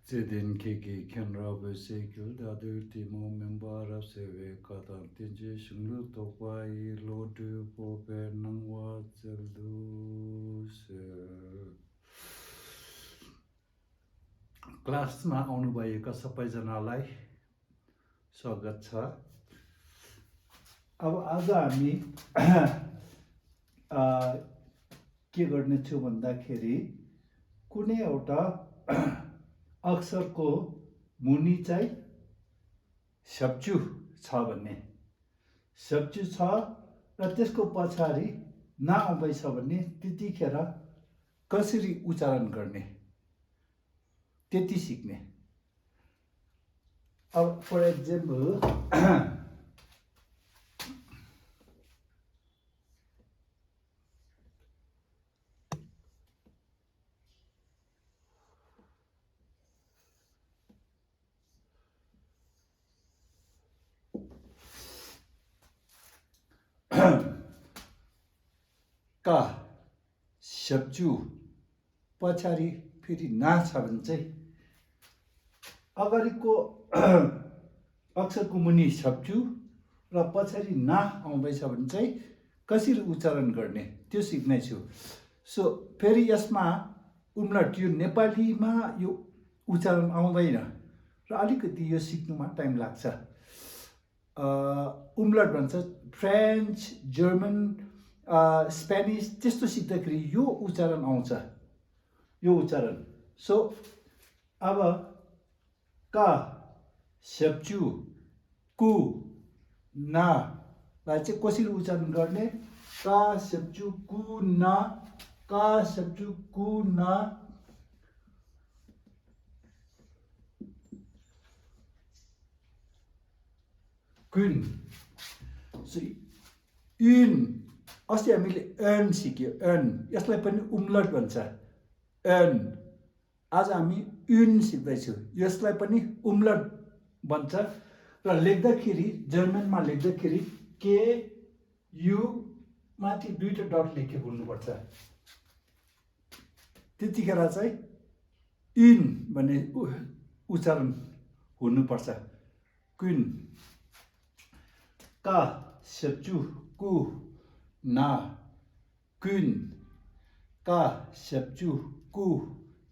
Zedin keki kenra böse kül dadı timo membara seve kadar tince şunu topay lodu pope nangwa zeldu se क्लासमा आउनुभएका सबैजनालाई स्वागत छ। अब आज हामी के गर्नेछौँ भन्दाखेरि कुनै एउटा अक्षरको मुनि चाहिँ शब्चु छ भन्ने शब्चु छ र त्यसको पछाडि ना आउँदैछ भन्ने त्यतिखेर कसरी उच्चारण गर्ने त्यति सिक्ने। अब फर एक्जाम्पल का शब्चु पछाडि फेरि ना छ भने चाहिँ अगाडिको अक्षरको मुनि शब्चु र पछाडि ना आउँदैछ भने चाहिँ कसरी उच्चारण गर्ने त्यो सिक्नेछु। सो फेरि यसमा उम्लट यो नेपालीमा यो उच्चारण आउँदैन र अलिकति यो सिक्नुमा टाइम लाग्छ। उम्लट भन्छ फ्रेन्च जर्मन स्पेनिस त्यस्तो सिक्दाखेरि यो उच्चारण आउँछ यो उच्चारण। सो अब का शब्चु कु ना लाई चाहिँ कसरी उच्चारण गर्ने का शब्चु कु ना का शब्चु कु ना कुन। सो इन अस्ति हामीले एन सिक्यो एन यसलाई पनि उम्लट भन्छ एन। आज हामी युन सिक्दैछौँ यसलाई पनि उम्लट भन्छ र लेख्दाखेरि जर्मनमा लेख्दाखेरि के यु माथि दुईटा डट लेखेको हुनुपर्छ त्यतिखेर चाहिँ इन भन्ने उच्चारण हुनुपर्छ कुन। का शब्चु कु ना कुन का शब्चु कु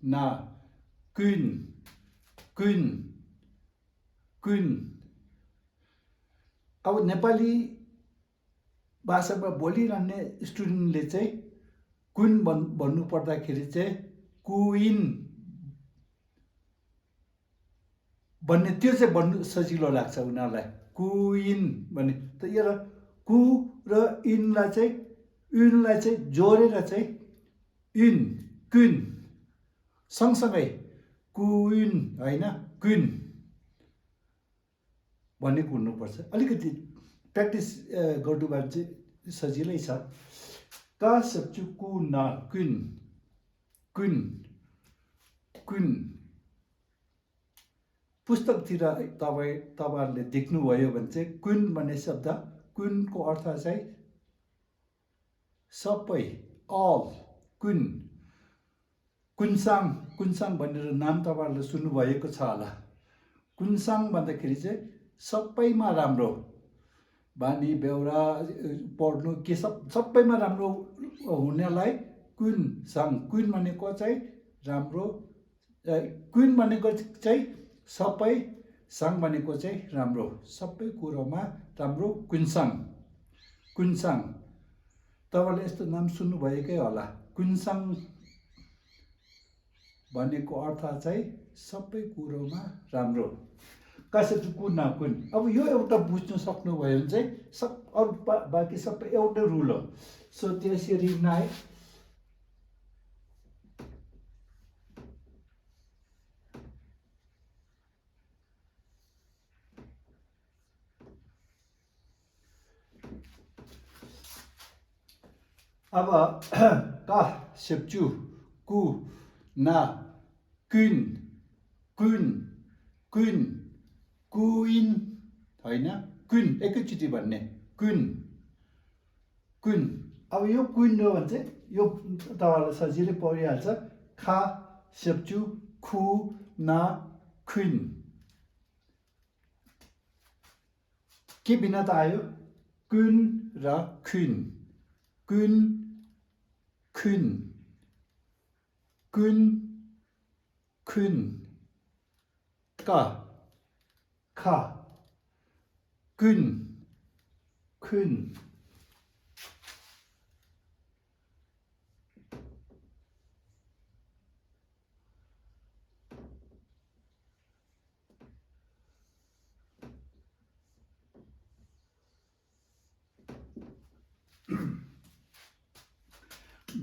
ना कुन कुन कुन। अब नेपाली भाषामा बोलिरहने स्टुडेन्टले चाहिँ कुन भन्नु पर्दाखेरि चाहिँ कुइन भन्ने त्यो चाहिँ भन्नु सजिलो लाग्छ उनीहरूलाई कुइन भन्ने। त यो कु र इनलाई चाहिँ जोडेर चाहिँ इन कुन सँगसँगै कुइन होइन कुन भनेको हुनुपर्छ। अलिकति प्र्याक्टिस गर्नु भने चाहिँ सजिलै छ। का शब्चु कु ना कुन कुन कुन। पुस्तकतिर तपाईँहरूले देख्नुभयो भने चाहिँ कुन भन्ने शब्द कुनको अर्थ चाहिँ सबै अल कुन। कुन्साङ कुन्साङ भनेर नाम तपाईँहरूले सुन्नुभएको छ होला। कुन्साङ भन्दाखेरि चाहिँ सबैमा राम्रो बानी बेहोरा पढ्नु के सबैमा राम्रो हुनेलाई कुन्साङ कुन भनेको चाहिँ राम्रो कुन भनेको चाहिँ सबै साङ भनेको चाहिँ राम्रो सबै कुरोमा राम्रो कुन्साङ कुन्साङ। तपाईँले यस्तो नाम सुन्नुभएकै होला कुन्साङ भनेको अर्थ चाहिँ सबै कुरोमा राम्रो। कसरी कुन न कुन। अब यो एउटा बुझ्नु सक्नुभयो भने चाहिँ अरू बाँकी सबै एउटै रुल हो। सो त्यसरी नै अब का शब्चु कु ना कुन कुन कुन कुइन होइन कुन एकैचोटि भन्ने कुन कुन। अब यो कुन हो भने चाहिँ यो तपाईँहरूलाई सजिलै परिहाल्छ। खा शब्चु खु ना खुन के भिन्नता आयो कुन र खुन कुन खुन कुन खुन का खा कुन खुन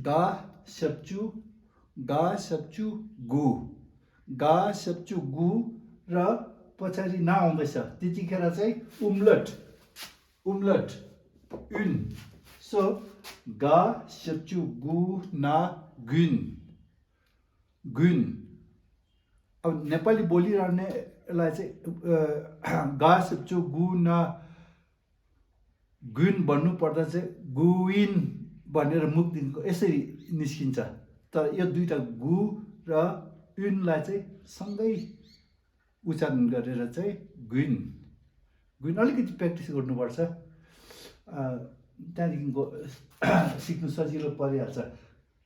गा सप्चु गु गा सप्चु गु र पछाडि ना आउँदैछ त्यतिखेर चाहिँ उम्लट उन सो गा सप्चु गु ना गुन गुन अब नेपाली बोलिरहनेलाई चाहिँ गा सप्चु गु ना गुन भन्नु पर्दा चाहिँ गुइन भनेर मुखदेखिको यसरी निस्किन्छ तर यो दुईटा गु र उनलाई चाहिँ सँगै उच्चारण गरेर चाहिँ गुइन गुइन अलिकति प्र्याक्टिस गर्नुपर्छ त्यहाँदेखिको सिक्नु सजिलो परिहाल्छ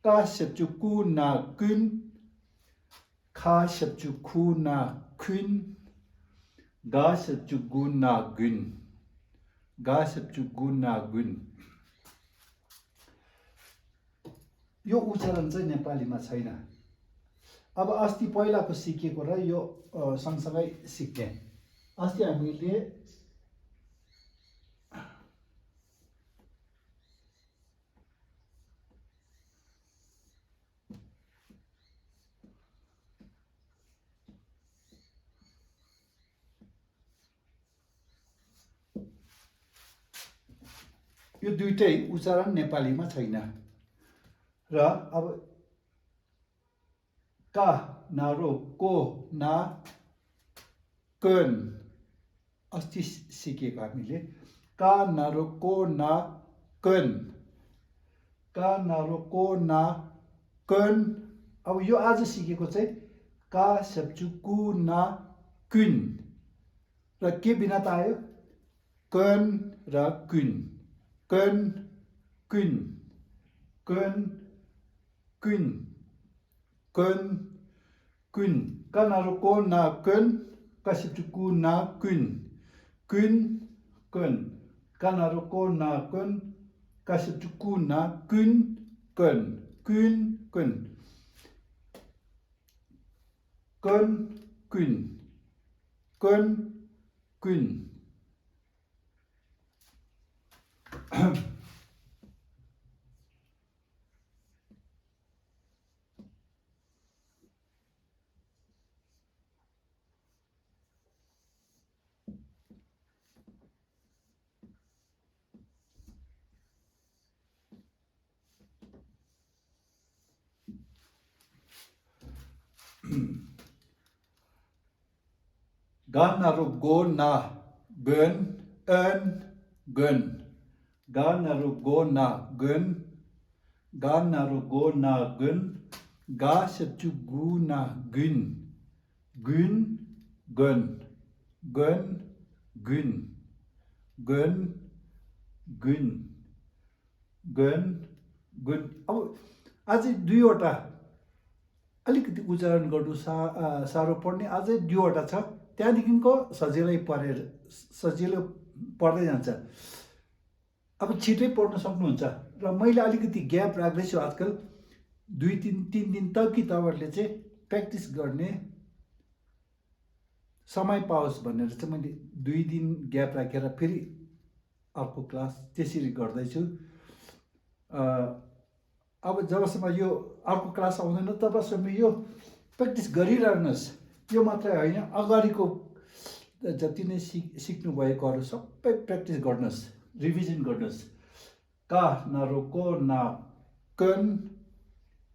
का सेप्चु कु ना कुन खा सेप्चु खु ना खुन गा सेप्चु गु ना गुन गा सेप्चु गु ना गुन यो उच्चारण चाहिँ नेपालीमा छैन अब अस्ति पहिलाको सिकेको र यो सँगसँगै सिक्ने अस्ति हामीले यो दुईटै उच्चारण नेपालीमा छैन र अब का नारो को ना कन अस्ति सिकेको हामीले का नारो को ना कन का नारो को ना कन अब यो आज सिकेको चाहिँ का सेप्चु कु ना कुन र के भिन्नता आयो कन र कुन कन कुन कन कुन कन कुन कनारो को ना कन कसिप्चु कु ना कुन कुन कन कनारो को ना कन कसिप्चु कु ना कुन कन कुन कन कन कुन कन कुन gan naru go na gun en gun gan naru go na gun gan naru go na gun ga sepchu gu na gun gun gun gun gun gun gun gun gun अब अझै दुईवटा अलिकति उच्चारण गर्नु साह्रो पर्ने अझै दुईवटा छ त्यहाँदेखिको सजिलै पढ्दै जान्छ अब छिटै पढ्न सक्नुहुन्छ र मैले अलिकति ग्याप राख्दैछु आजकल 2-3 दिन त कि तपाईँहरूले चाहिँ प्र्याक्टिस गर्ने समय पाओस् भनेर चाहिँ मैले 2 दिन ग्याप राखेर फेरि अर्को क्लास त्यसरी गर्दैछु अब जबसम्म यो अर्को क्लास आउँदैन तबसम्म यो प्र्याक्टिस गरिरहनुहोस् यो मात्रै होइन अगाडिको जति नै सिक्नु भएकोहरू सबै प्र्याक्टिस गर्नुहोस् रिभिजन गर्नुहोस् का नारो को ना कन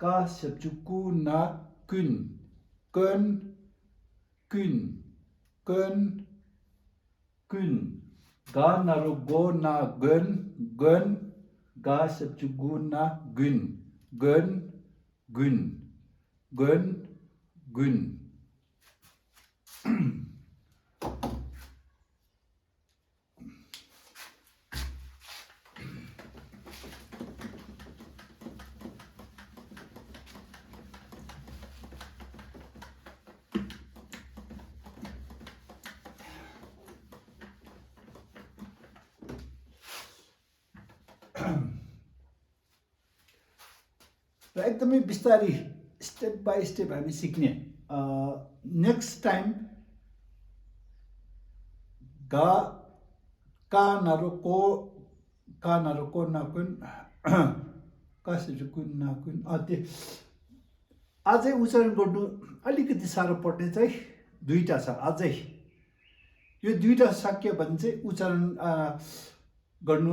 का सेप्चु कु ना कुन कन कुन कन कुन गा नारो गो ना गन गन गा सेप्चु गु ना गुन गन गुन गन गुन र एकदमै बिस्तारी स्टेप बाई स्टेप हामी सिक्ने नेक्स्ट टाइम गा कानहरू को नाकुन कसरी कुन नाकुन त्यो अझै उच्चारण गर्नु अलिकति साह्रो पर्ने चाहिँ दुईवटा छ अझै। यो दुईवटा सक्यो भने चाहिँ उच्चारण गर्नु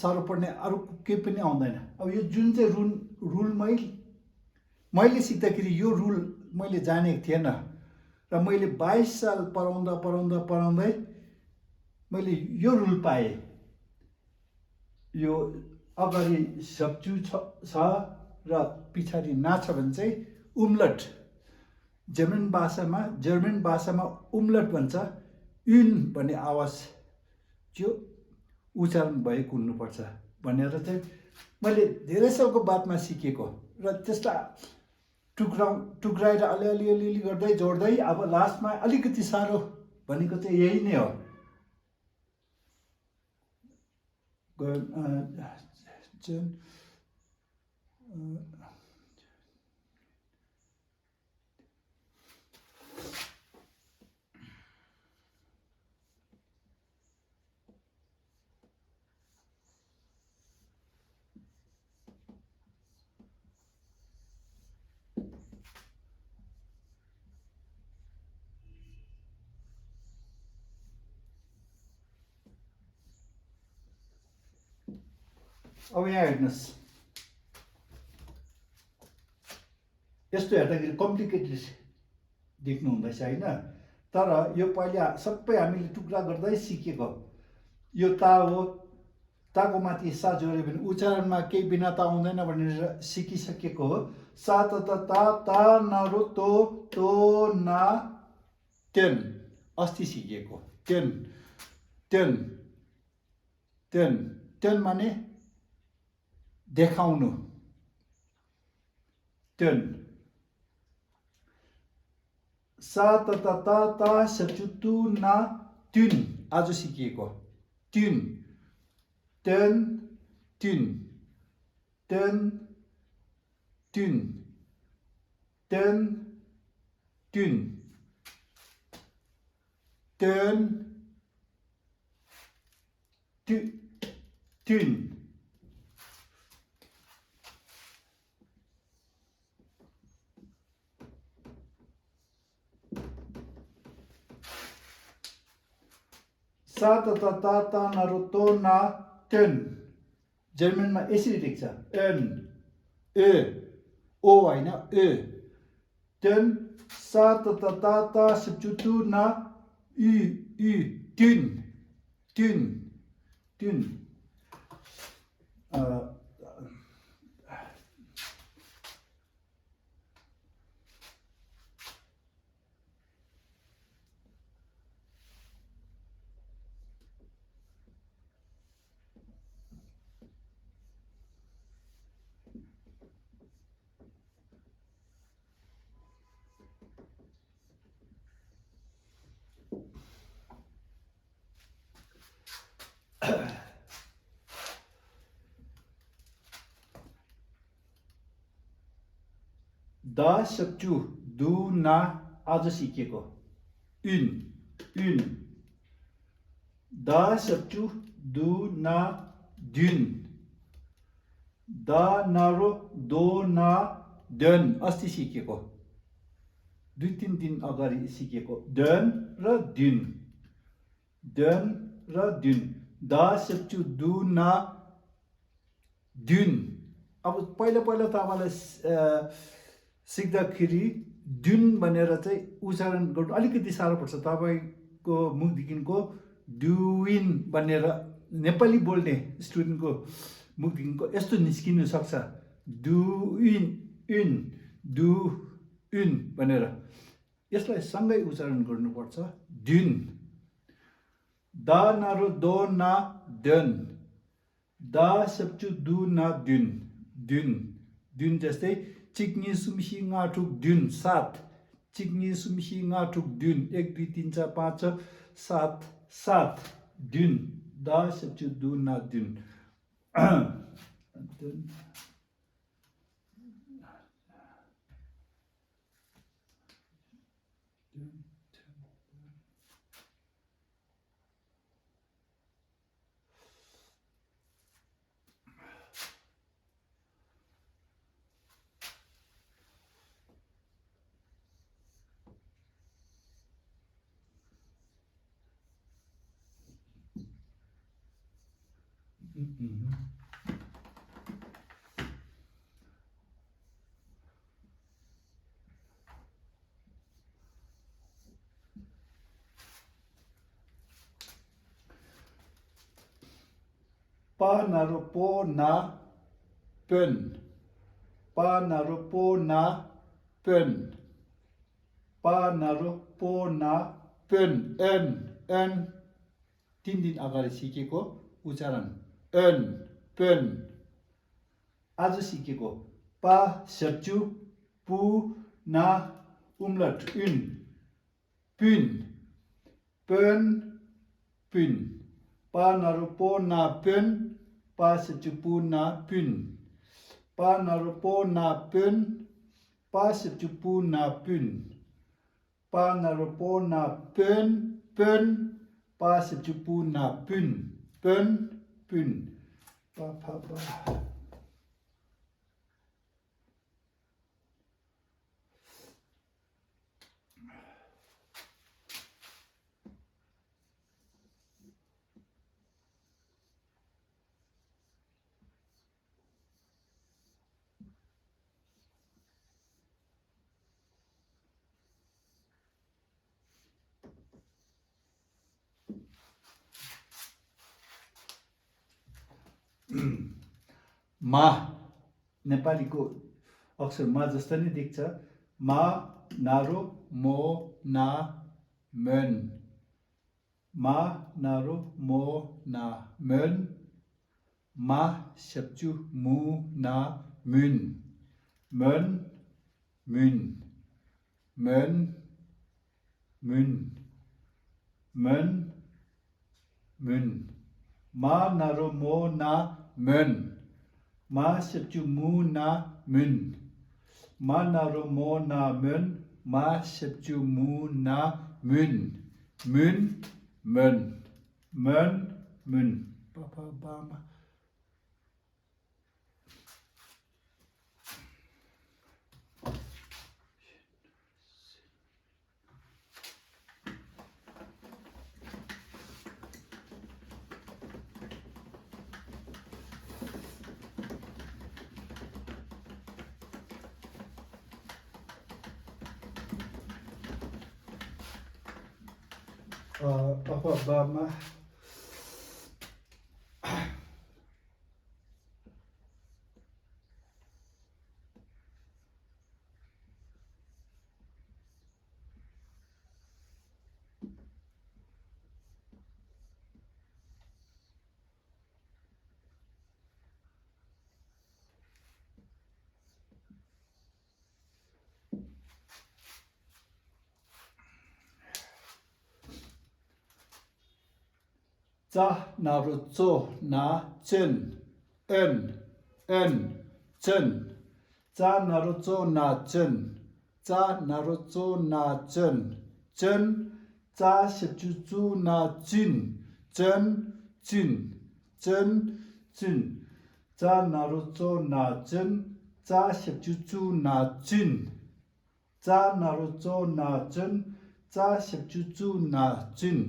साह्रो पर्ने अरू केही पनि आउँदैन। अब यो जुन चाहिँ रुल मैले सिक्दाखेरि यो रुल मैले जानेको थिएन र मैले 22 साल पढाउँदै मैले यो रुल पाएँ। यो अगाडि सक्चु छ र पछाडि ना छ भने चाहिँ उम्लट, जर्मन भाषामा उम्लट भन्छ। युन भन्ने आवाज त्यो उच्चारण भएको हुनुपर्छ भनेर चाहिँ मैले धेरै सालको बादमा सिकेको र त्यसलाई टुक्राएर अलिअलि गर्दै जोड्दै अब लास्टमा अलिकति साह्रो भनेको चाहिँ यही नै हो। अब यहाँ हेर्नुहोस्, यस्तो हेर्दाखेरि कम्प्लिकेटेड देख्नु हुँदैछ होइन, तर यो पहिला सबै हामीले टुक्रा गर्दै सिकेको। यो ता हो, ताको माथि सा जोड्यो भने उच्चारणमा केही भिन्नता आउँदैन भनेर सिकिसकेको हो। सा त ता न रो तो ना तेन अस्ति सिकेको। तेन माने देखाउनु, तेन। सा त ता सचुतु ना तुन आज सिकिएको, तुन तेन तुन तेन तुन तेन तुन तेन तुन। सा त ता न रो तो ना तेन जर्मनमा यसरी लेख्छ, एन ए ओ होइन ए तेन। सा त ता सचुतु ना इ तुन। दा सक्चु दु ना आज सिकेको, युन। दा सक्चु दु ना दुन। दा नारो दो ना दन अस्ति सिकेको, 2-3 दिन अगाडि सिकेको। दन र दुन, दा सक्चु दु ना दुन। अब पहिला तपाईँलाई सिक्दाखेरि दुन भनेर चाहिँ उच्चारण गर्नु अलिकति साह्रो पर्छ। तपाईँको मुखदेखिको दुविन भनेर नेपाली बोल्ने स्टुडेन्टको मुखदेखिको यस्तो निस्किनु सक्छ, दुविन भनेर। यसलाई सँगै उच्चारण गर्नुपर्छ द्युन द नारो दो ना द्युन द सेप्चु दु ना द्युन द्युन द्युन जस्तै चिक्नी सुमसी गाठुक द्युन 7 चिक्नी सुमसी गाठुक द्युन 1 2 3 4 5 6 7 द्युन द सेप्चु दु ना द्युन pa naru po na pen pa naru po na pen pa naru po na pen n 3 दिन अगाडि सिकेको उच्चारण n pen आज सिकेको पा सच्चु पु ना उम्लट उन pin pen pin pa naru po na pen pa sच्चु पु ना pin pa naru po na pen pa sच्चु पु ना pin pa naru po na pen pen pa sच्चु पु ना pin pen pin pa pa pa मा नेपालीको अक्षर मा जस्तो नै देख्छ मा नारो मो ना मेन मा नारो मो ना मेन मा सेप्चु मु ना मुन मेन मुन मेन मुन मेन मुन मा नारो मो ना मेन मा सेप्चु मु ना मुन मा नारो मो ना मेन मा सेप्चु मु ना मुन मुन मेन मेन मुन पापा बामा Papa Bama चा नारो चो ना चन n chen चा नारो चो ना chen चा नारो चो ना chen chen चा सेप्चु चु ना चिन chen चिन chen चिन चा नारो चो ना chen चा सेप्चु चु ना चिन चा नारो चो ना chen चा सेप्चु चु ना चिन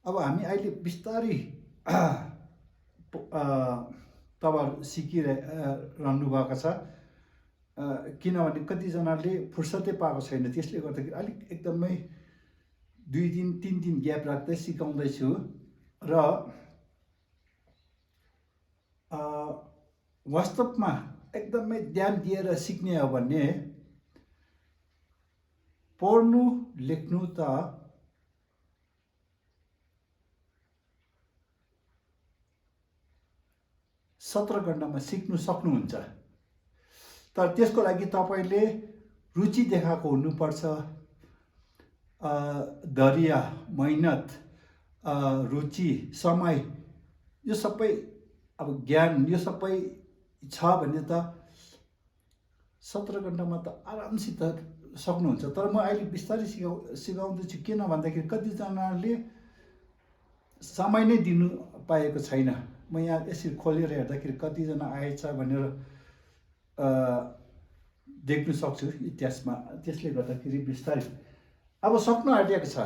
अब हामी अहिले बिस्तारै तपाईँहरू सिकिरहनु भएको छ किनभने कतिजनाले फुर्सदै पाएको छैन त्यसले गर्दाखेरि अलिक एकदमै 2 दिन 3 दिन ग्याप राख्दै सिकाउँदैछु र वास्तवमा एकदमै ध्यान दिएर सिक्ने हो भने पढ्नु लेख्नु त 17 घण्टामा सिक्नु सक्नुहुन्छ। तर त्यसको लागि तपाईँले रुचि देखाएको हुनुपर्छ। धैर्य, मेहनत, रुचि, समय यो सबै अब ज्ञान यो सबै छ भने त 17 घण्टामा त आरामसित सक्नुहुन्छ। तर म अहिले बिस्तारै सिकाउँदैछु, किन भन्दाखेरि कतिजनाले समय नै दिनु पाएको छैन। म यहाँ यसरी खोलेर हेर्दाखेरि कतिजना आएछ भनेर देख्न सक्छु इतिहासमा। त्यसले गर्दाखेरि बिस्तारै अब सक्नु आँटेको छ,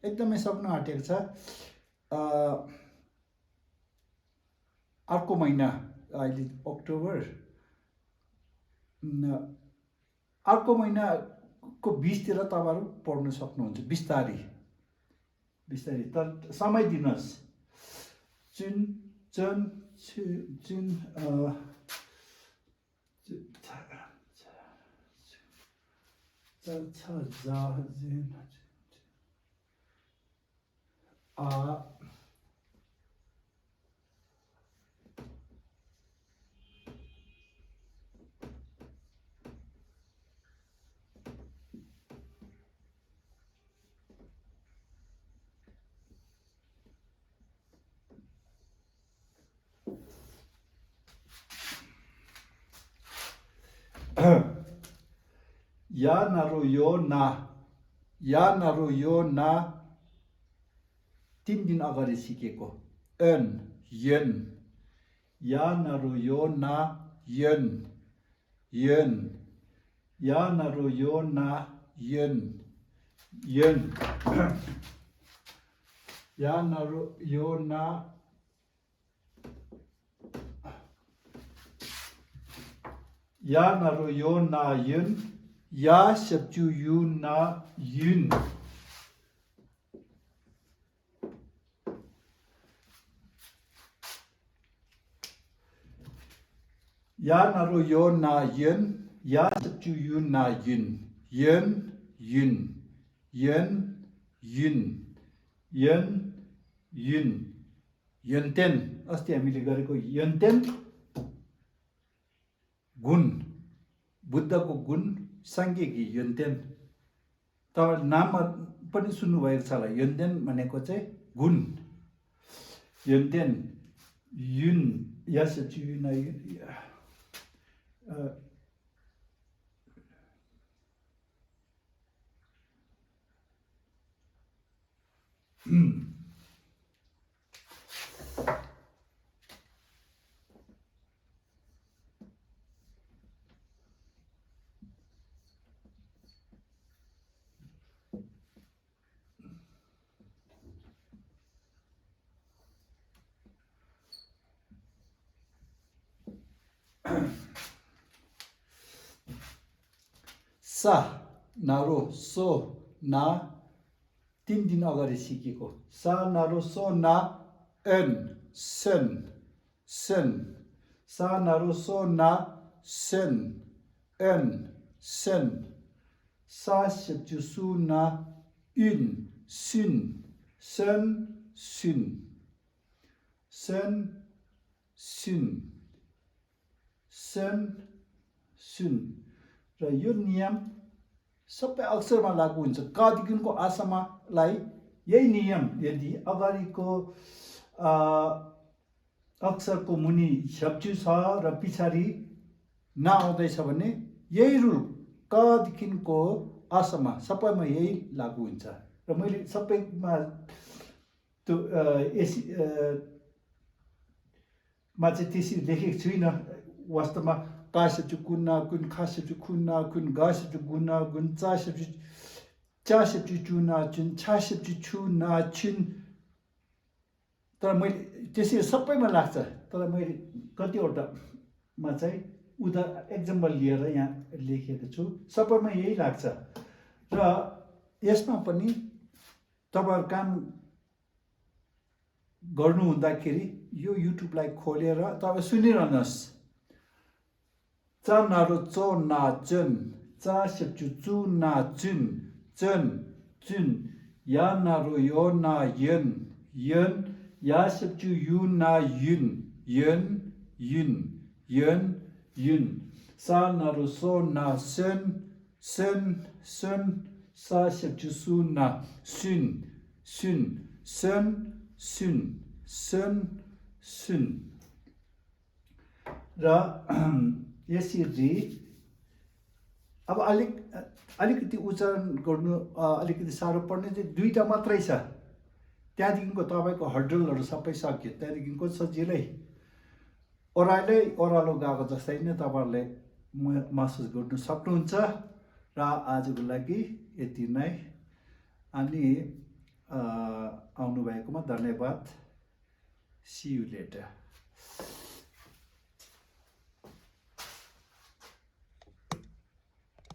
एकदमै सक्नु आँटेको छ। अर्को महिना अहिले अक्टोबर, अर्को महिनाको 20 तिर तपाईँहरू पढ्न सक्नुहुन्छ बिस्तारै बिस्तारै। तर समय दिनुहोस्। जुन जुन जुन या नारो यो ना, या नारो यो ना 3 दिन अगाडि सिकेको। एन यन, या नारो यो ना यन यन, या नारो यो ना यन यन, या नारो यो ना या नारो यो ना युन, या सबजु यु ना युन। या नारो यो ना युन, या सबजु यु ना युन, युन युन, युन युन, युन युन, यन्तेन। अस्ति हामीले गरेको यन्तेन गुण, बुद्धको गुण साङ्ख्यिकी यन्तेन। तपाईँ नाममा पनि सुन्नुभएको छ होला। यन्तेन भनेको चाहिँ गुण। यन्तेन युन, यस युन सा नारो सो ना 3 दिन अगाडि सिकेको। सा नारो सो ना एन सन सन, सा नारो सो ना सन एन सन, सा सेप्चु सु ना युन सुन सन सुन, सन सुन, सन सुन। र यो नियम सबै अक्षरमा लागू हुन्छ। कदेखिको आसमालाई यही नियम यदि अगाडिको अक्षरको मुनि झप्चु छ र पछाडि नआउँदैछ भने यही रुल कदेखिको आसमा सबैमा यही लागू हुन्छ। र मैले सबैमा त्यो मा चाहिँ त्यसरी लेखेको छुइनँ। वास्तवमा कासेचु कुन्ना कुन, खासेचु कुन्ना कुन, गासेचु गुना गुन, चासेचु चुना चुन, छासेचु छुना छिन। तर मैले त्यसरी सबैमा लाग्छ। तर मैले कतिवटामा चाहिँ एक्जाम्पल लिएर यहाँ लेखेको छु। सबैमा यही लाग्छ। र यसमा पनि तपाईँहरू काम गर्नु हुँदाखेरि यो युट्युबलाई खोलेर तपाईँ सुनिरहनुहोस्। चा नारो चो ना चन चा सेप्चु चु ना चुन चन चुन या नारो यो ना यन यन या सेप्चु यु ना युन यन युन यन युन सा नारो सो ना सन सन सन सा सेप्चु सु ना सुन सुन सन सुन सन सुन र यसरी अब अलिकति उच्चारण गर्नु अलिकति साह्रो पर्ने चाहिँ दुईटा मात्रै छ त्यहाँदेखिको तपाईँको हर्डलहरू सबै सक्यो त्यहाँदेखिको सजिलै ओह्रालो गएको जस्तै नै तपाईँहरूले महसुस गर्नु सक्नुहुन्छ र आजको लागि यति नै अनि आउनुभएकोमा धन्यवाद सी यु लेटर